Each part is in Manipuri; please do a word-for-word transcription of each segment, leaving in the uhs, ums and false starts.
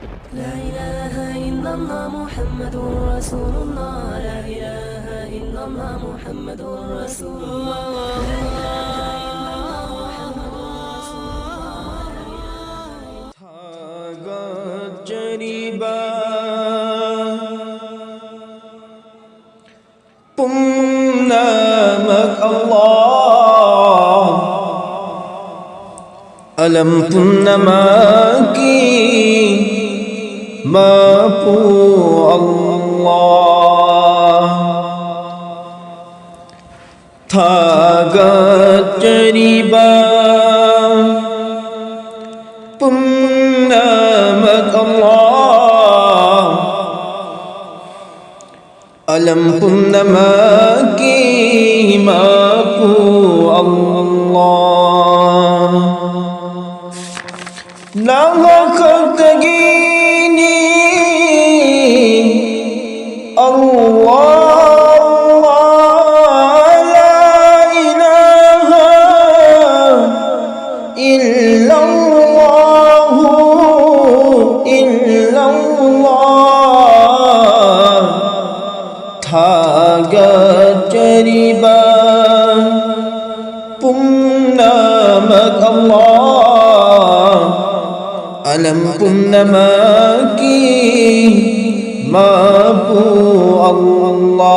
لا إله إلا الله محمد رسول الله. لا إله إلا الله محمد رسول الله. لا إله إلا الله محمد رسول الله. ꯊꯥꯒꯠꯆꯔꯤꯕ ꯄꯨꯝꯅꯃꯛ ꯑꯜꯂꯥꯍ, ꯑꯥꯂꯝ ꯄꯨꯝꯅꯃꯛꯀꯤ ꯃꯄꯨ ꯑꯜꯂꯥꯍ꯫ ꯊꯥꯒꯠꯆꯔꯤꯕ ꯄꯨꯝꯅꯃꯛ ꯑꯜꯂꯥꯍ, ꯑꯥꯂꯝ ꯄꯨꯝꯅꯃꯛꯀꯤ ꯃꯄꯨ ꯑꯜꯂꯥꯍ꯫ ꯅꯪ ꯈꯛꯇꯒꯤꯅꯤ ꯑꯜꯂꯥꯍ, لا إله إلا الله، إلا الله꯫ ꯊꯥꯒꯠꯆꯔꯤꯕ ꯄꯨꯝꯅꯃꯛ ꯑꯜꯂꯥꯍ, ꯑꯥꯂꯝ ꯄꯨꯝꯅꯃꯛꯀꯤ ꯃꯄꯨ ꯑꯜꯂꯥꯍ꯫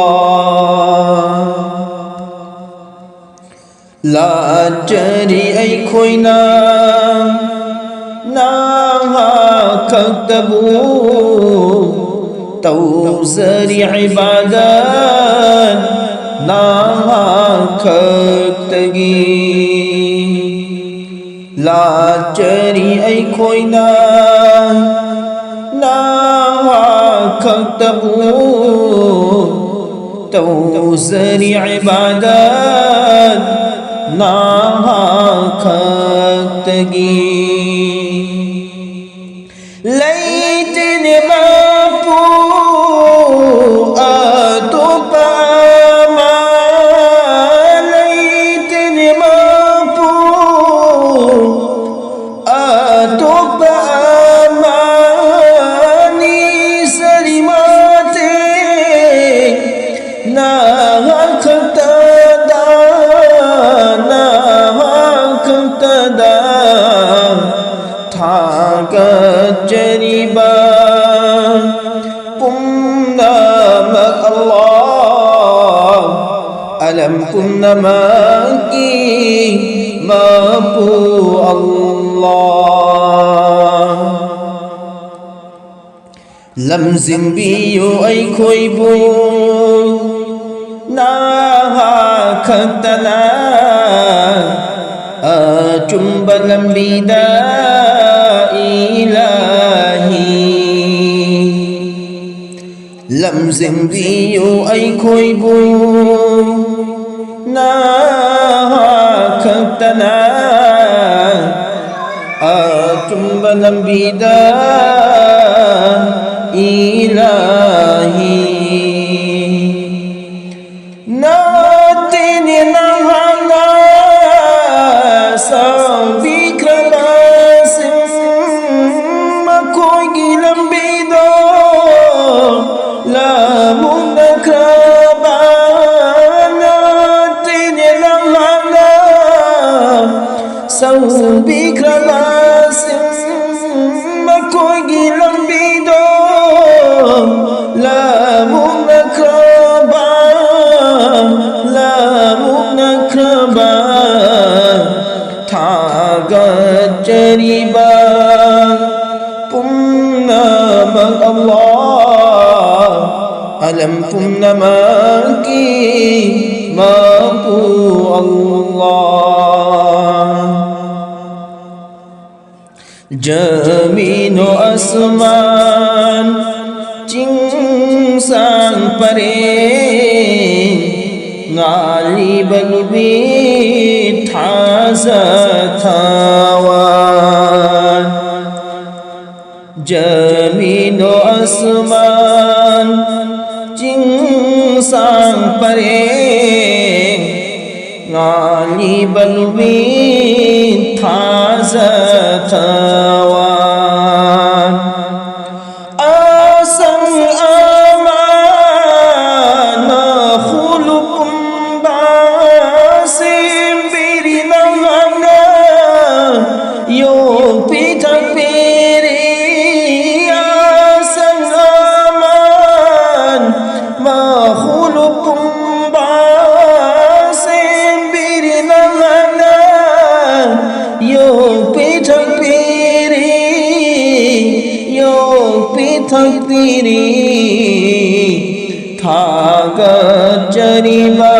ꯂꯥꯠꯆꯔꯤ ꯑꯩꯈꯣꯏꯅ ꯅꯪ ꯈꯛꯇꯕꯨ, ꯇꯧꯖꯔꯤ ꯏꯕꯥꯗꯠ ꯅꯪ ꯈꯛꯇꯒꯤ꯫ ꯂꯥꯠꯆꯔꯤ ꯑꯩꯈꯣꯏꯅ ꯅꯪ ꯈꯛꯇꯕꯨ, ꯇꯧꯖꯔꯤ ꯏꯕꯥꯗꯠ ꯅꯪ ꯈꯛꯇꯒꯤ꯫ ꯂꯩꯇꯦꯅꯦ ꯃꯄꯨ ꯑꯇꯣꯞꯄ ꯑꯃ, ꯂꯩꯇꯦꯅꯦ ꯃꯄꯨ ꯑꯇꯣꯞꯄ ꯑꯃ ꯊꯥꯒꯠꯆꯔꯤꯕ ꯄꯨꯝꯅꯃꯛ ꯑꯜꯂꯥꯍ, ꯑꯥꯂꯝ ꯄꯨꯝꯅꯃꯛꯀꯤ ꯃꯄꯨ ꯑꯜꯂꯥꯍ꯫ ꯂꯝꯖꯤꯡꯕꯤꯌꯨ ꯑꯩꯈꯣꯏꯕꯨ ꯅꯍꯥꯛ ꯈꯛꯇꯅ ꯑꯆꯨꯝꯕ ꯂꯝꯕꯤꯗ ꯏꯂꯥꯍꯤ꯫ ꯂꯝꯖꯤꯡꯕꯤꯌꯨ ꯑꯩꯈꯣꯏꯕꯨ ꯅꯍꯥꯛ ꯈꯛꯇꯅ ꯑꯆꯨꯝꯕ ꯂꯝꯕꯤꯗ ꯏꯂꯥꯍꯤ꯫ ꯅꯠꯇꯦꯅꯦ ꯅꯍꯥꯛꯅ ꯁꯥꯎꯕꯤꯈ꯭ꯔꯕꯁꯤꯡ, ꯃꯈꯣꯏꯒꯤ ꯂꯝꯕꯤꯗꯣ ꯂꯥꯃꯨꯛꯅꯈ꯭ꯔꯕ꯫ ꯅꯠꯇꯦꯅꯦ ꯅꯍꯥꯛꯅ ꯁꯥꯎꯕꯤꯈ꯭ꯔꯕꯁꯤꯡ, ꯃꯈꯣꯏꯒꯤ ꯂꯝꯕꯤꯗꯣ ꯂꯥꯃꯨꯛꯅꯈ꯭ꯔꯕ, ꯂꯥꯃꯨꯛꯅꯈ꯭ꯔꯕ꯫ ꯊꯥꯒꯠꯆꯔꯤꯕ ꯄꯨꯝꯅꯃꯛ ꯑꯜꯂꯥꯍ, ꯑꯥꯂꯝ ꯄꯨꯝꯅꯃꯛꯀꯤ ꯃꯄꯨ ꯑꯜꯂꯥꯍ꯫ ꯖꯃꯤꯟ ꯑꯁꯃꯥꯟ, ꯆꯤꯡꯁꯥꯡ ꯄꯔꯦꯡ, ꯉꯥꯜꯂꯤꯕ ꯅꯨꯃꯤꯠ ꯊꯥꯖ ꯊꯋꯥꯟ꯫ ꯖꯃꯤꯟ ꯑꯁꯃꯥꯟ, ꯆꯤꯡꯁꯥꯡ ꯄꯔꯦꯡ, ꯉꯥꯜꯂꯤꯕ ꯅꯨꯃꯤꯠ ꯊꯥꯖ ꯊꯋꯥꯟ꯫ ꯑꯁꯪ ꯑꯃꯥꯟ ꯃꯈꯨꯂꯨꯛ ꯄꯨꯝꯕ ꯁꯦꯝꯕꯤꯔꯤ ꯅꯍꯥꯛꯅ, ꯌꯣꯛꯄꯤ ꯊꯥꯛꯄꯤꯔꯤ ꯊꯛꯄꯤꯔꯤ꯫ ꯊꯥꯒꯠꯆꯔꯤꯕ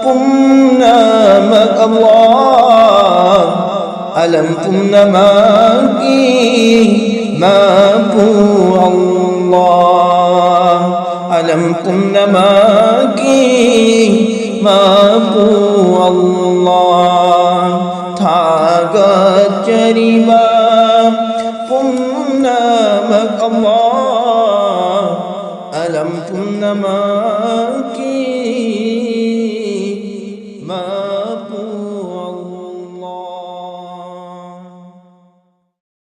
ꯄꯨꯝꯅꯃꯛ ꯑꯜꯂꯥꯍ, ꯑꯥꯂꯝ ꯄꯨꯝꯅꯃꯛꯀꯤ ꯃꯄꯨ ꯑꯜꯂꯥꯍ, ꯑꯥꯂꯝ ꯄꯨꯝꯅꯃꯛꯀꯤ ꯃꯄꯨ ꯑꯜꯂꯥꯍ꯫ ꯊꯥꯒꯠꯆꯔꯤꯕ ꯄꯨꯝꯅꯃꯛ ꯑꯜꯂꯥꯍ, ꯑꯥꯂꯝ ꯄꯨꯝꯅꯃꯛ